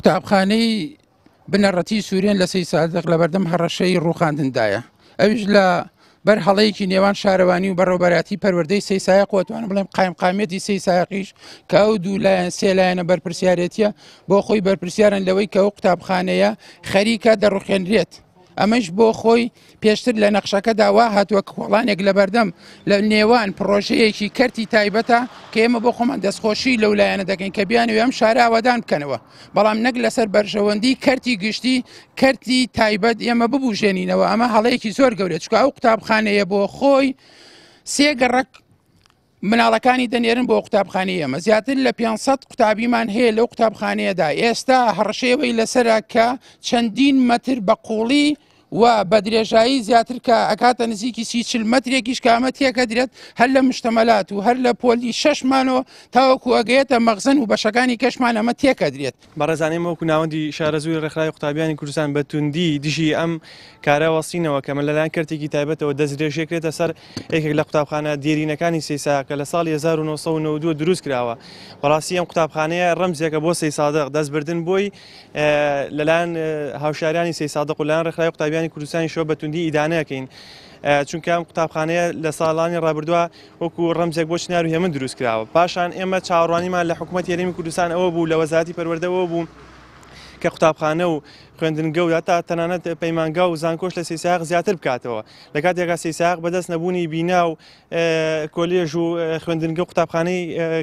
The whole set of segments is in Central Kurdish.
قوتابخانەی بنەڕەتی سوورێن لە سەیدسادق لەبەردەم هەڕەشەی ڕووخاندندایە، ئەویش لە بەر هەڵەیەکی نێوان شارەوانی و بەڕێوەبەرایەتی پەروەردەی سەیدسایەق و ئەتوانم بڵێم قایمقامیەتی سەیدسایەقیش کە ئەو دوو لایەن سێ لایەنە بەرپرسیارێتیە بۆ خۆی بەرپرسیارن لەوەی کە ئەو قوتابخانەیە خەریکە دەڕوخێنرێت. ئەمەش بۆ خۆی پێشتر لە نەخشەکەدا وا هاتووە کە کۆڵانێک لەبەردەم لە نێوان پڕۆژەیەکی کەرتی تایبەتە کە ئێمە بۆ خۆمان دەستخۆشی لەو لایەنە دەکەین کە بیانەوێ ئەم شارە ئاوادان بکەنەوە بەڵام نەک لەسەر بەرژەوەندی کەرتی گشتی کەرتی تایبەت ئێمە ببوژێنینەوە ئەمە هەڵەیەکی زۆر گەورە چکە ئەو قوتابخانەیە بۆ خۆی سێ گەڕەک مناڵەکانی دەنێرن بۆ قوتابخانەی ئێمە زیاتر لە 500 قوتابیمان هەیە لەو قوتابخانەیەدا ئێستا هەڕەشەیەوەی لەسرە کە چەندین مەتر بە قوڵی و بە درێژایی زیاتر کە ئەکاتە نزیکی سی چل مەترێکیش کە ئەمە تێکەدرێت هەر لە مشتەمەلات و هەر لە پۆلی شەشمانەوە تاوەکو ئەگەیەتە مەخزن و بەشەکانی کەشمان ئەمە تێکەدرێت. بەڕێزان ئێمە وەکو ناوەندی شارەزووری ڕێکخراوی قوتابیانی کوردستان بە توندی دژی ئەم کارە وەستینەوە کە لەلایەن کەرتێکی تایبەتەوە دەستدرێژیەکرێتە سەر یەکێک لە قوتابخانە دێرینەکانی سەیسایەق کە لە ساڵی 1992 دروست کراوە. بەڕاستی ئەم قوتابخانەیە ڕەمزێکە بۆ سەیسادق، دەستبردن بۆی لەلایەن هاوشاریانی سەیسادق و لایەن ڕێکخراوی قوتابیانی کوردستانیشەوە بە توندی ئیدانەکەین. چونکە ئەم قوتابخانەیە لە ساڵانی ڕابردووە وەکو ڕەمزێک بۆ چنار و هێمن دروست کراوە. پاشان ئێمە چاوەڕوانیمان لە حکوومەتی هەرێمی کوردستان ئەوە بوو، لە وەزارەتی پەروەردە ئەوە بوو کە قوتابخانە و خوێندنگە و هەتا تەنانەت پەیمانگا و زانکۆش لە سەیسایەق زیاتر بکاتەوە. لە کاتێکا سەیسایەق بەدەست نەبوونی بینا و کۆلێژ و خوێندنگە و قوتابخانەی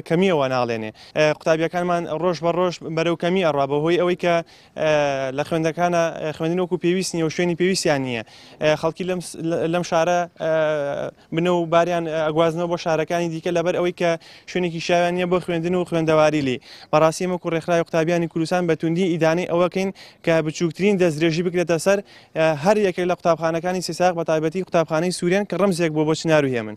کەمییەوە ناڵێنێ. قوتابیەکانمان ڕۆژ بە ڕۆژ بەرەو کەمی ئەڕوا بەهۆی ئەوەی کە لە خوێندەکانە خوێندن وەکو پێویست نییە و شوێنی پێویستیان نییە. خەڵکی لەم شارە بنە و باریان ئەگوازنەوە بۆ شارەکانی دیکە لەبەر ئەوەی کە شوێنێکی شیاویان نییە بۆ خوێندن و خوێندەواری لی. بەڕاستی ئێمە وەکو ڕێکخراوی قوتابیانی کوردستان بە توندی ئیدانەی ئەوەکەین کە بچووکترین دەستدرێژی بکرێتە سەر هەر یەکێک لە قوتابخانەکانی سیساق بە تایبەتی قوتابخانەی سوورێن کە ڕەمزێک بووە بۆ چنار و هێمن.